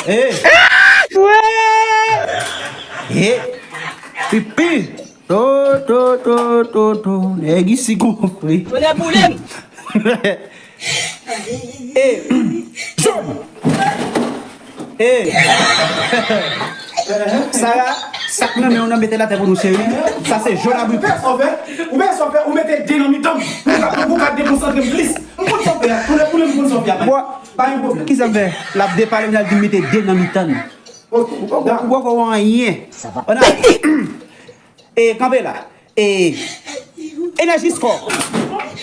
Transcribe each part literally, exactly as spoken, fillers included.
Hey! Hey! Pipi! To, to, to, to, to. Nèg isi gonfle. Tonnè boule m! Hey! Jòn! Hey! Sara, sa k nan men w nan, mete l atè pou nou, cheri. Sa se jòn abrikò. Ou wè sa w fè? Ou wè sa w fè? Ou mete de nan mitan m. Ou ka, ou ka dekonsantre m plis. M konn sa w fè a. Tonnè boule m, m konn sa w fè a. Bò, pa gen pwoblèm. Kisa m fè? L ap depale m, l ap di m mete de nan mitan l. Ou poko wè anyen. Ann ale. E, kanpe la. E, Enèji Skò.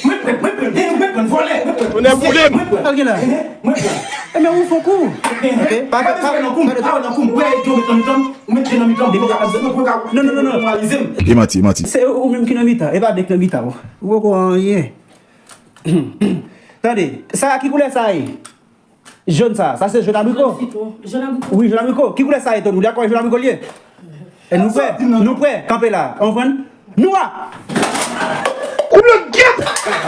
Mwen pran, mwen pran, mwen pran, vòlè, mwen pran. Tonnè boule m! Mwen pran. Sa l gen la? Mwen pran. E, men ou fè kou. Ok, pa, pa, pa, pa nan kou m, pa nan kou m. Ou wè, yo met nan mitan m, ou met de nan mitan m. Non, non, non, non. Neutralize m. E manti, e manti. Se ou menm ki nan mitan, e pa de k nan mitan, bon. Ou poko anyen. Tande, sa ki koulè sa ye? Jòn sa, sa se jòn abriko? Jòn abriko. Wi, jòn abriko. Ki koulè sa ye, Tony? Ou dakò jòn abriko l ye? E nou prè? Nou prè? Kanpe la. Ou konprann? Nwa! Koulè gyèt!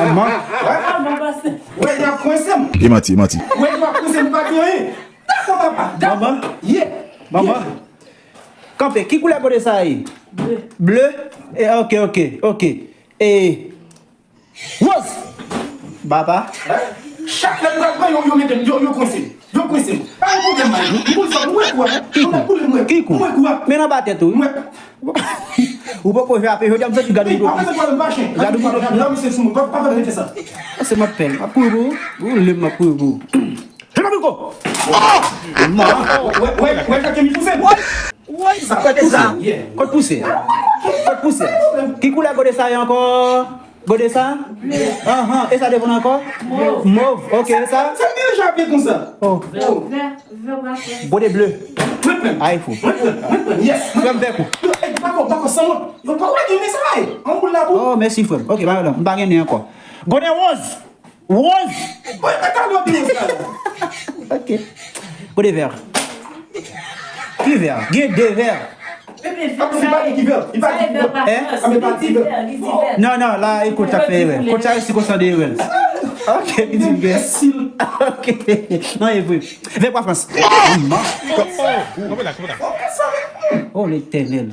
Aman. Wè, y ap kwense m. E manti, e manti. Wè, y ap kwense m, pa gen anyen. Dakò, papa. Dakò. Manman. Yeah. Manman. Yeah. Kanpe. Ki koulè gode sa ye? Ble. Ble? E, ok, ok, ok. E, Woz! Baba. Chak lè m pral pran yo, yo mete m, yo, yo kwense m. Yo kwense m. Pa gen pwoblèm, man. M konn sa, m wè kou a. Ki kou? M wè kou a. Ki kou? M wè kou a. Men anba tèt ou. M wè. Ou poko jwe avè jodi a, m santi gad ou. Pa fè pwoblèm, pa chen. Gad ou. Nan misye sou mwen. Pa, pa fè mete sa. Ase m ap pè l. M ap kouri pou ou. Ou lè m ap kouri pou ou. Jòn abriko! Wè, wè, wè, sa ke mi pouse. Sa kote sa? Kote pouse? Kote pouse? Ki koulè gode sa ye ankò? Gode sa? Ble. Ahan, e sa devan ankò? Mov. Mov, ok, e sa? Sa m deja fè konsa. Oh. Vè, vè, vè, vè. Gode ble. Mwen pran. Ay, fou. Mwen pran, mwen pran, yes. Frè m vè kou. Yo, e, pa fò, pa fò, san wont. Yo, pa wè, men sa va ye. An boul la pou. Oh, mèsi, frè m. Ok, pa pwoblèm. M pa gen nen ankò. Gode woz. Woz! Mwen te ka lòt woz la. Ok. Gode vè. Ki vè? Gen de vè. Pepe, vè sa e, sa e vè pa Frans. Li di vè, li di vè. Non, non, la, e kòch sa k fè erè. Kòch sa resi konsa de erè. Ok, li di vè. Ok. Non, e vre. Vè pa Frans. Manman. Oh, Letènèl.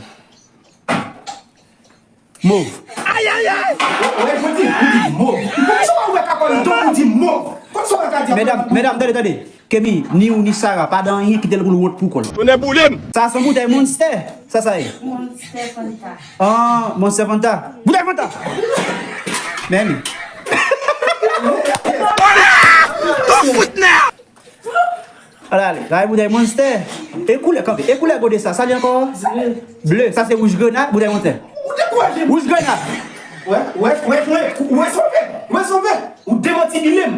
Mov. Ayayay! Wè, jodi, ou di mov. Kòman sa w wè ka pale don ou di mov? Kòman sa w wè ka di. Medam, medam, tande, tande. Kemi, ni ou ni Sara, pa dan anyen, kite l pou l wont pou kò l. Tonnè boule m! Sa se yon boutèy Monster. Sa sa ye? Monster Fanta. Ah, Monster Fanta. Boutèy Fanta! Men li. Don't foot now! Ala ale, la e boutèy Monster. E koulè, kanpe. E koulè gode sa, sa li ankò? Ble. Ble, sa se wouj grenad, boutèy Monster. Ou dekouraje m. Wouj grenad. Wè, wè, wè, wè, wè sove, wè sove. Ou demantibile m.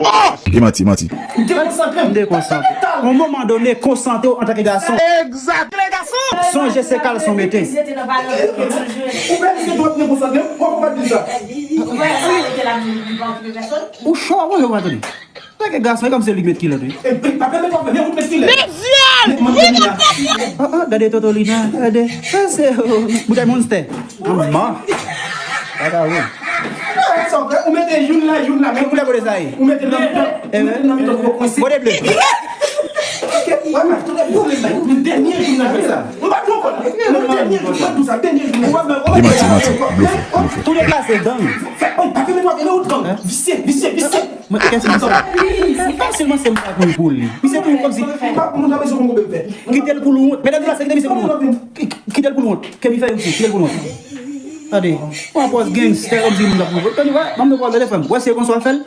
E manti, manti. Ou dekonsantre m. M dekonsantre. Yon moman done, konsantre w antanke gason. Egzak. Sonje se kalson mete. Ou bèl se dwòt dekonsantre m, w ap di sa. Ou cho, w ap tande. Sa ke gason, e kòm se li k met kilòt, wi. E, e, pa pèmèt w ap fè, men ou k met kilòt. Mezyè! Li k mande Lina. Ah, ah, gade Toto Lina, gade. Sa se, oh, boutèy Monster. Manman. Gade, wi. Sa w fè, ou mete youn la, youn la, men ou mete nan mitan. Ou mete nan mitan pou yo kwense. Gode ble. Wè, men, tout le pwoblèm la, men dènye jou nan jwe sa. M pa t ankò la. Men dènye jou, m pa t di sa, dènye jou nan jwe sa. Li manti, li manti. Blofè, blofè. Tou de klase gang. Fè, oh, pa pèmèt w ap, e ou gang. Visye, visye, visye. Mwen, kèsi sa? Fasilman se mwen k kouri pou li. Misye kouri kòmsi. Pa moun ta bezwen konn konbyen fè. Kite l pou l wont. Medam, se kite misye pou l wont. Ki-, kite l pou l wont. Kemi fè yon ti, kite l pou l wont. Tande. Ou an pòz gangster, kòmsi moun ta pou. Tande, wè, ban m de pòz telefòn. Wè, se konsa w fè l.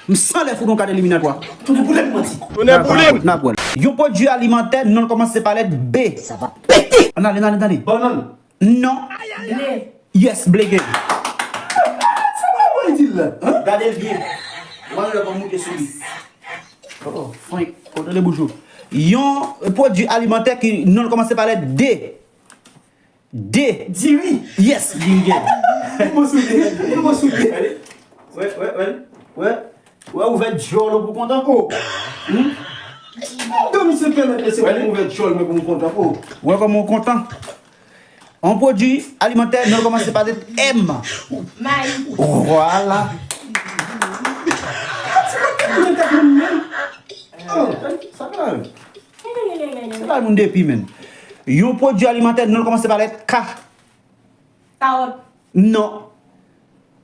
M san lè fout yon kat eliminatwa. Tonnè boule m, manti. Tonnè boule m. N ap wè l. Yon pwodui alimantè, non l kòmanse pa lèt B. Sa va pete. Ann ale, ann ale, ann ale. Bannann. Non. Ble. Yes, ble gen. Sa pa mwen di l la. Hein? Gade l byen. Mwen lè pou moute sou li. Oh, frenk. Kote le boujou? Yon pwodui alimantè ki non l kòmanse pa lèt D. D. Diri. Yes, diri gen. Li bon sou li. Li bon sou li. Wè, wè, wè. Wè. Wè, ouvè djòl ou pou kontan. Oh. Hmm? Donk, misye pèmèt mesye pou m ouvè djòl mwen pou m kontan. Oh. Wè kòman w kontan. Yon pwodui alimantè, non l kòmanse pa lèt M. Mayi. Vwala. Oh, sa grave. Pale moun depi, menm. Yon pwodui alimantè, non l kòmanse pa lèt K. Kawòt. Non.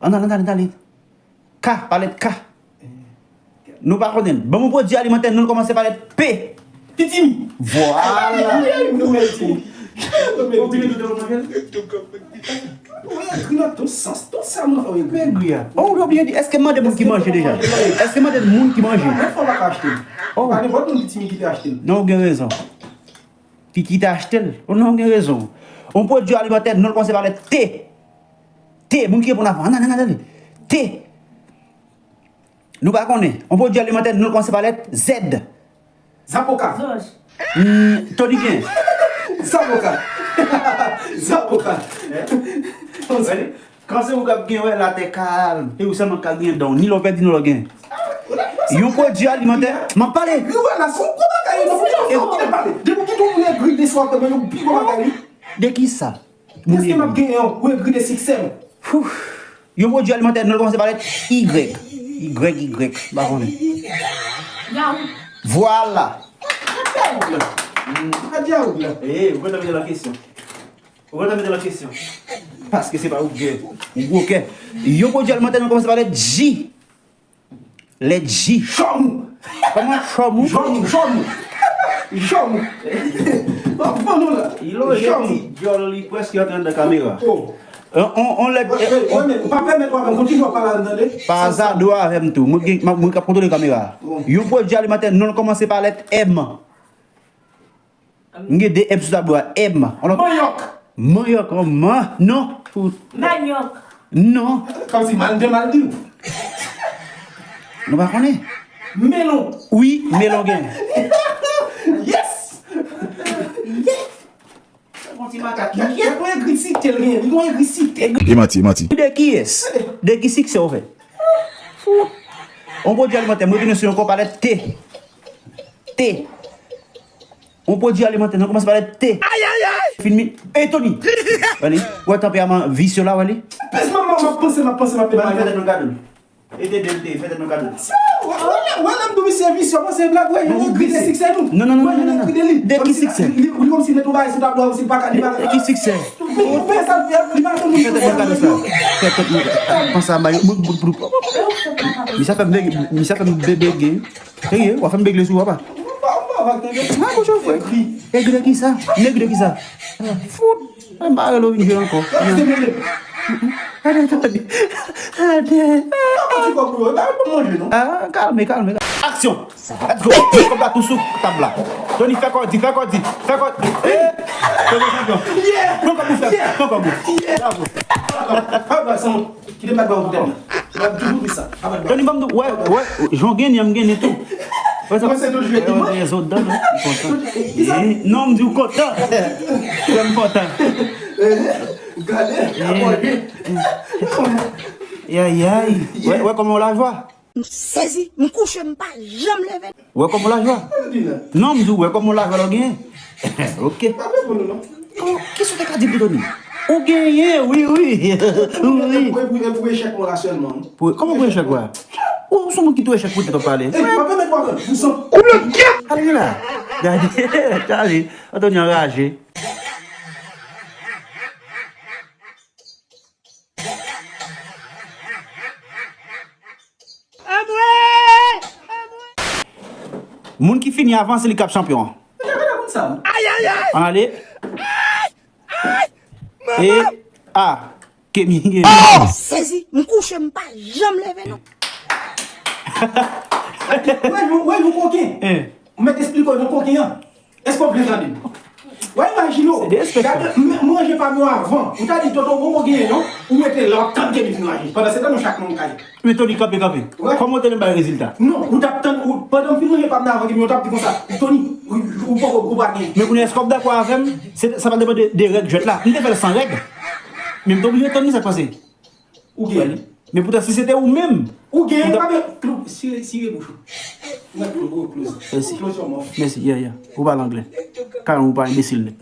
Ann ale, ann ale, ann ale. K, pa lèt K. Nou pa konnen l. Ban m yon pwodui alimantè, non l kòmanse pa lèt P. Pitimi. Vwala. Ou vini tout ou manje l? Ou egri nan tout sans. Tout sa mwen fè ou egri. Egri a. Oh, ou oblije di, èske mande moun ki manje deja? Èske mande moun ki manje? Mwen fò pa ka achte l. Oh. Pa nenpòt moun pitimi ki te achte l. Non, ou gen rezon. Ki, ki te achte l. Oh non, ou gen rezon. Yon pwodui alimantè, non l kòmanse pa lèt T. T, moun ki reponn avan. Ann ale, ann ale, ann ale. T. Nou pa konnen. Yon pwodui alimantè, non l kòmanse pa lèt Z. Zapoka. Zanj. Hmm, Tony gen. Zapoka. Zapoka. Kanse ou k ap gen wè latè kalm. E ou sèlman k ap gen dan. Ni lè w pèdi, ni lè w gen. Yon pwodui alimantè. M ap pale. Wi, wè la, se yon gwo bagay, non. E ou kite pale. Depi ki tou moun egri de swa, men yon pi gwo bagay, wi. De ki sa? Kèske m ap genyen? Ou egri de siksè m? Fouf. Yon pwodui alimantè, non l kòmanse pa lèt Y. Y, Y, m pa konnen. Yaourt. Vwala. Sa dyawout la. Sa dyawout la. Eh, ou kontan mete nan kesyon. Ou kontan mete nan kesyon. Paske se pa ou ki gen yon gwo kè. Yon pwodui alimantè, non l kòmanse pa lèt J. Lèt J. Chòmou. Kòman chòmou? Chòmou, chòmou. Chòmou. Bon, bon, nou la. Li lonje ti dyòl li prèske antre anndan kamera. Oh. On, on, on lèt, eh, on. Ou pa pèmèt w avè m, kontinye w ap pale avè m, tande? Pa aza, dwe avè m tou. Mwen gen, mwen k ap kontwole kamera. Bon. Yon pwodui alimantè, non l kòmanse pa lèt M. M gen de M sou tablo a. M. Manyòk. Manyòk, oh, man, non. Manyòk. Non. Kòmsi mal de mal di. Nou pa konnen. Melon. Wi, melon gen. Yes. Yes. Yon ti makak. Li gon egri site l genyen. Li gon egri site. E manti, e manti. De kiyès? De ki siksè ou fè? Fout. On pwodui alimantè, mwen tounen sou yon kò pa lèt T. T. On pwodui alimantè, non l kòmanse pa lèt T. Ay, ay, ay! Fin mi. E Tony! Gade, ou wè tanperaman visye la, wè li? Pès manman, m ap panse, m ap panse, m ap panse. Fè tèt nou kado. E te de l te, fè tèt nou kado. Wè, wè, wè, lè m di w misye visye, panse blag, wè, yon egri de siksè nou. Non, non, non, non, non, non. De ki siksè? Li, li kòmsi met yon bagay sou tablo a, kòmsi li pa ka, li pa ka. De ki siksè? Ou fè sa l fè, li pa konn. Fè tèt mwen kado sa. Fè tèt mwen kado. Panse a bay, mwen, mwen, mwen. Misye ap fè m bege, misye ap fè m bebe gen. Serye, w ap fè m begle sou ou, papa. Mwen pa, mwen pa va tande. Mwen bouch ou fre. Egri de kisa? Egri de kisa? Fout. Mwen pa rele w vin jwe ankò. Gade, gade. Gade. Pa pati kòb pou yo, e pa pou manje, non. Ah, kalme, kalme. Aksyon! Let's go! Kòb la tou sou tab la. Tony, fè kò di, fè kò di, fè kò di. Eh! Tony chanpyon. Pran kòb ou, frè. Pran kòb ou. Bravo. Kite m bat ba w pou tèt mwen. M ap toujou di sa. Tony, ban m tou. Wè, wè, jan w gennen an, m gennen tou. Wè sa? Mwen se toujou ekip mwen. Wè, zòt dan, non? M kontan. Eh, non, m di w kontan. Frè m kontan. Gade, abòne. Yay, yay. Wè, wè kòman w lajwa? M sezi, m kouche, m pa janm leve. Wè kòman w lajwa? Non, m di w, wè kòman w lajwa la w genyen. Ok. Pa bezwen nou, non. Oh, kisa w te ka di m tou, Tony? Ou genyen, wi, wi. Wi. Pou, pou, pou echèk mwen la sèlman. Pou, kòman pou echèk mwen? Ou se moun ki tou echèk pou tèt w ap pale. Ey, pa pèmèt mwen, pou san. Koulè gèt! Ale la. Gade, gade. Anthony anraje. Moun ki fini avan, se li k ap chanpyon an. Ay, ay, ay! Ann ale. Ay, ay! E, a, Kemi gen. Oh! Sezi, m kouche, m pa janm leve, non. Wè, nou, wè, nou koken. Eh. M mèt esplike w, nou koken an. Èske w byen tande m? W a imajine w, gade, m, m ranje pa m yo avan. Ou ta di, tonton, bon, bon, genyen non, ou rete la, w ap tann ke li vin ranje. Pandan se tan, nou chak nan yon kay. Men Tony, kanpe, kanpe. Wè. Kòman w te vin bay rezilta? Non, ou t ap tann, ou, pandan m fin ranje pa m nan avan, gen moun t ap di konsa, Tony, ou, ou poko, ou pa gen. Men kounye a, èske w ap dakò avè m? Se, sa pa depann de, de règ jwèt la. M te fè l san règ. Men m te oblije tann li, sa k pase. Ou genyen. Men poutan, si se te ou menm, ou genyen, pa bezwen sire, sire bouch ou. Mèsi. Mèsi, yeah, yeah. Ou pale anglè. Karen, ou pa enbesil nèt.